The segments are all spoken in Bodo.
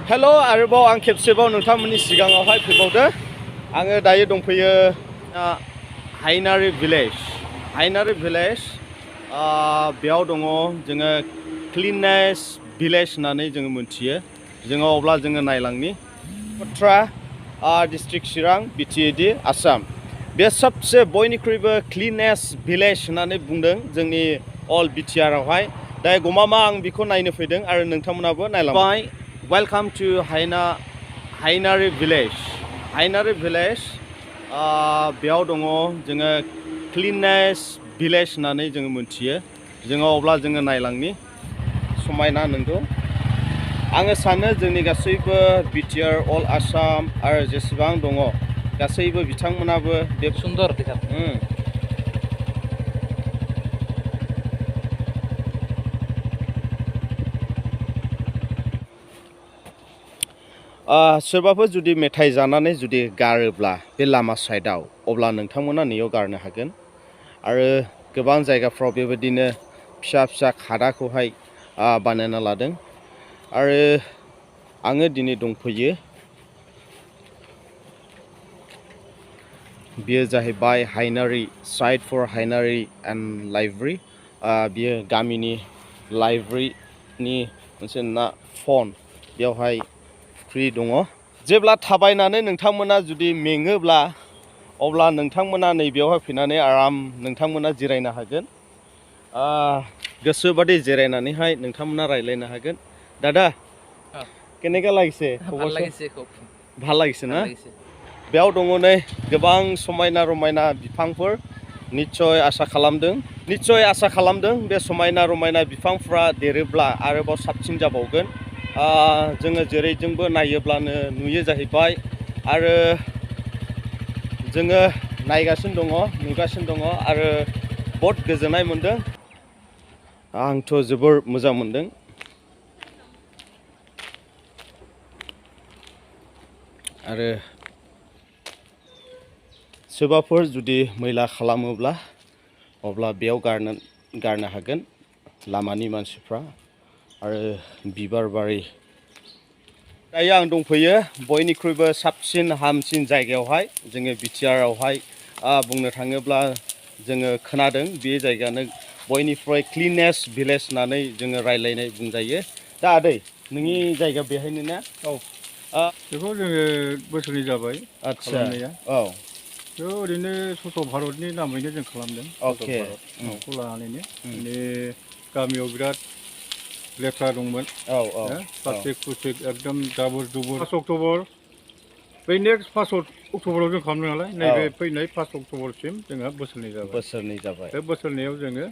हेल' आरोबाव आं खेबसेबाव नोंथांमोननि सिगाङावहाय फैबावदो आङो दायो दंफैयो हाइनारि भिलेज बेयाव दङ जोङो क्लिनेस्ट भिलेज होननानै जोङो मोनथियो जोङो अब्ला जोङो नायलांनि बाथ्रा डिस्ट्रिक्ट चिरां BTR आसाम बे सबसे बयनिख्रुइबो क्लिनेस्ट भिलेज होननानै बुंदों जोंनि अल BTR आवहाय दा गमामा आं बेखौ नायनो फैदों आरो नोंथांमोनाबो नायलांबाय Welcome to हाइनारि भिलेज बेयाव दङ जोङो क्लिनेस्ट भिलेज होननानै जोङो मोनथियो जोङो अब्ला जोङो नायलांनि समायना नंगौ आङो सानो जोंनि गासैबो BTR अल आसाम आरो जेसेबां दङ गासैबो बिथांमोनाबो बे सुंदर देखार सोरबाफोर जुदि मेथाइ जानानै जुदि गारोब्ला बे लामा साइडआव अब्ला नोंथांमोना नैयाव गारनो हागोन आरो गोबां जायगाफ्राव बेबायदिनो फिसा फिसा खादाखौहाय बानायना लादों आरो आङो दिनै दंफैयो बेयो जाहैबाय हाइनारि साइट फर हाइनारि एन्ड लाइब्रेरि बियो गामिनि लाइब्रेरिनि मोनसे फन बेयावहाय फ्रि दङ जेब्ला थाबायनानै नोंथांमोना जुदि मेङोब्ला अब्ला नोंथांमोना नैबेयावहाय फैनानै आराम नोंथांमोना जिरायनो हागोन गोसोबादि जिरायनानैहाय नोंथांमोना रायज्लायनो हागोन दादा केनेका লাগিছে ভাল লাগিছে ना बेयाव दङ नै गोबां समायना रमायना बिफांफोर निस्सय आसा खालामदों बे समायना रमायना बिफांफ्रा देरोब्ला आरोबाव साबसिन जाबावगोन जोङो जेरैजोंबो नायोब्लानो नुयो जाहैबाय आरो जोङो नुगासिनो दङ आरो बहुद गोजोननाय मोनदों आंथ' जोबोर मोजां मोनदों आरो सोरबाफोर जुदि मैला खालामोब्ला अब्ला बेयाव गारनो हागोन लामानि मानसिफ्रा आरो बिबार बारि दायो आं दंफैयो बयनिख्रुइबो साबसिन हामसिन जायगायावहाय जोङो BTR आवहाय बुंनो थाङोब्ला जोङो खोनादों बे जायगायानो बयनिख्रुइ क्लिनेस्ट भिलेज होननानै जोङो रायलायनाय बुंजायो दा आदै नोंनि जायगा बेहायनो ना बेखौ जोङो बोसोरनै जाबाय खालामनाया औ ओरैनो सथ' भारतनि नामैनो जों खालामदों अके भारतखौ लानानैनो माने गामियाव बिराद लेथ्रा दंमोन प्लास्टिक एकदम जाबोर जुबोर 5 अक्ट'बर बै नेक्स्ट 5 अक्ट'बराव जों खालामदों नालाय नैबे फैनाय 5 अक्ट'बरसिम जोंहा बोसोरनै जाबाय बे बोसोरनैयाव जोङो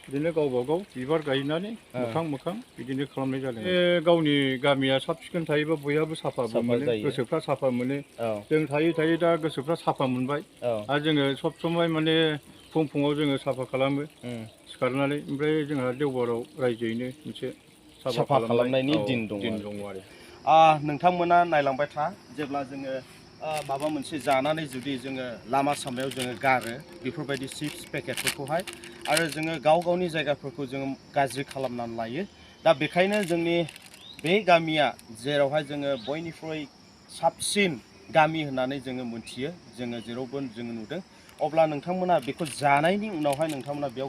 बिदिनो गावबा गाव बिबार गायनानै मोखां बिदिनो खालामनाय जादों गावनि गामिया साब सिखोन थायोबा बयहाबो साफाबो मोनो गोसोफ्रा साफा मोनो जों थायै दा गोसोफ्रा साफा मोनबाय आरो जोङो सब समाय माने फुङाव जोङो साफा खालामो सिखारनानै ओमफ्राय जोंहा देवबाराव रायजोयैनो मोनसे साफा खालामनायनि दिन दङ आरो नोंथांमोना नायलांबाय था जेब्ला जोङो माबा मोनसे जानानै जुदि जोङो लामा सामायाव जोङो गारो बेफोरबायदि चिप्स पेकेटफोरखौहाय आरो जोङो गावनि जायगाफोरखौ जोङो गाज्रि खालामनानै लायो दा बेखायनो जोंनि बे गामिया जेरावहाय जोङो बयनिख्रुइ साबसिन गामि होननानै जोङो मोनथियो जोङो जेरावबो जोङो नुदों अब्ला नोंथांमोना बेखौ जानायनि उनावहाय नोंथांमोना बेयाव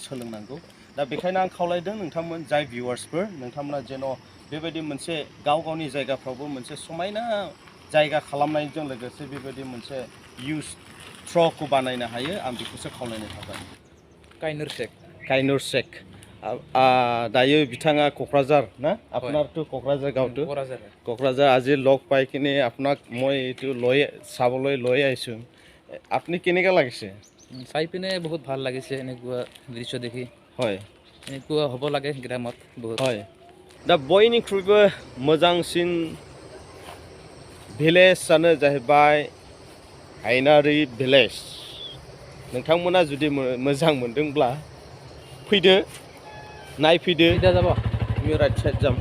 सोलोंनांगौ दा बेखायनो आं खावलायदों नोंथांमोन जाय भिउवार्सफोर नोंथांमोना जेन' बेबायदि मोनसे गावनि जायगाफ्रावबो मोनसे समायना जायगा खालामनायजों लोगोसे बेबायदि मोनसे इउज थ्र'खौ बानायनो हायो आं बेखौसो खावलायनो थाखाय काइनुर शेख दायो बिथाङा क'क्राझार ना আপোনাৰতো কক্ৰাঝাৰ গাঁৱটো কক্ৰাঝাৰ আজি লগ পাই কিনে আপোনাক মই এইটো চাবলৈ লৈ আহিছোঁ আপুনি কেনেকুৱা লাগিছে চাই পিনে বহুত ভাল লাগিছে এনেকুৱা দৃশ্য দেখি হয় এনেকুৱা হ'ব লাগে গ্ৰামত বহুত হয় दा बयनिख्रुइबो मोजांसिन भिलेजआनो जाहैबाय हाइनारि भिलेज नोंथांमोना जुदि मोजां मोनदोंब्ला फैदो नायफैदो যাব राइट साइड जाम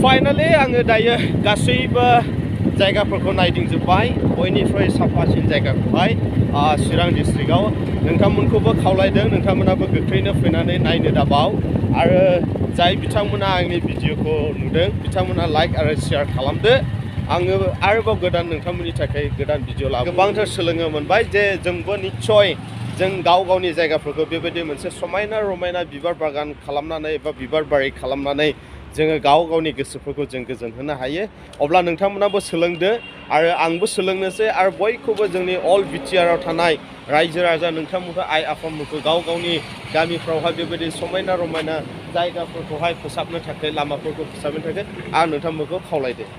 फाइनालि आङो दायो गासैबो जायगाफोरखौ नायदिंजोब्बाय बयनिफ्राय साफासिन जायगाखौहाय चिरां डिस्ट्रिक्टआव नोंथांमोनखौबो खावलायदों नोंथांमोनाबो गोख्रैनो फैनानै नायनो दाबाव आरो जाय बिथांमोना आंनि भिडिअखौ नुदों बिथांमोना लाइक आरो शेयार खालामदो आङो आरोबाव गोदान नोंथांमोननि थाखाय गोदान भिडिअ लाबो गोबांथार सोलोंनो मोनबाय जे जोंबो निस्सय जों गाव-गावनि जायगाफोरखौ बेबायदि मोनसे समायना रमायना बिबार बागान खालामनानै एबा बिबार बारि खालामनानै जोङो गाव-गावनि गोसोफोरखौ जों गोजोन होनो हायो अब्ला नोंथांमोनाबो सोलोंदो आरो आंबो सोलोंनोसै आरो बयखौबो जोंनि अल BTR आव थानाय रायजो राजा नोंथांमोनखौ आइ आफामोनखौ गाव-गावनि गामिफ्रावहाय बेबायदि समायना रमायना जायगाफोरखौहाय फोसाबनो थाखाय लामाफोरखौ फोसाबनो थाखाय आं नोंथांमोनखौ खावलायदो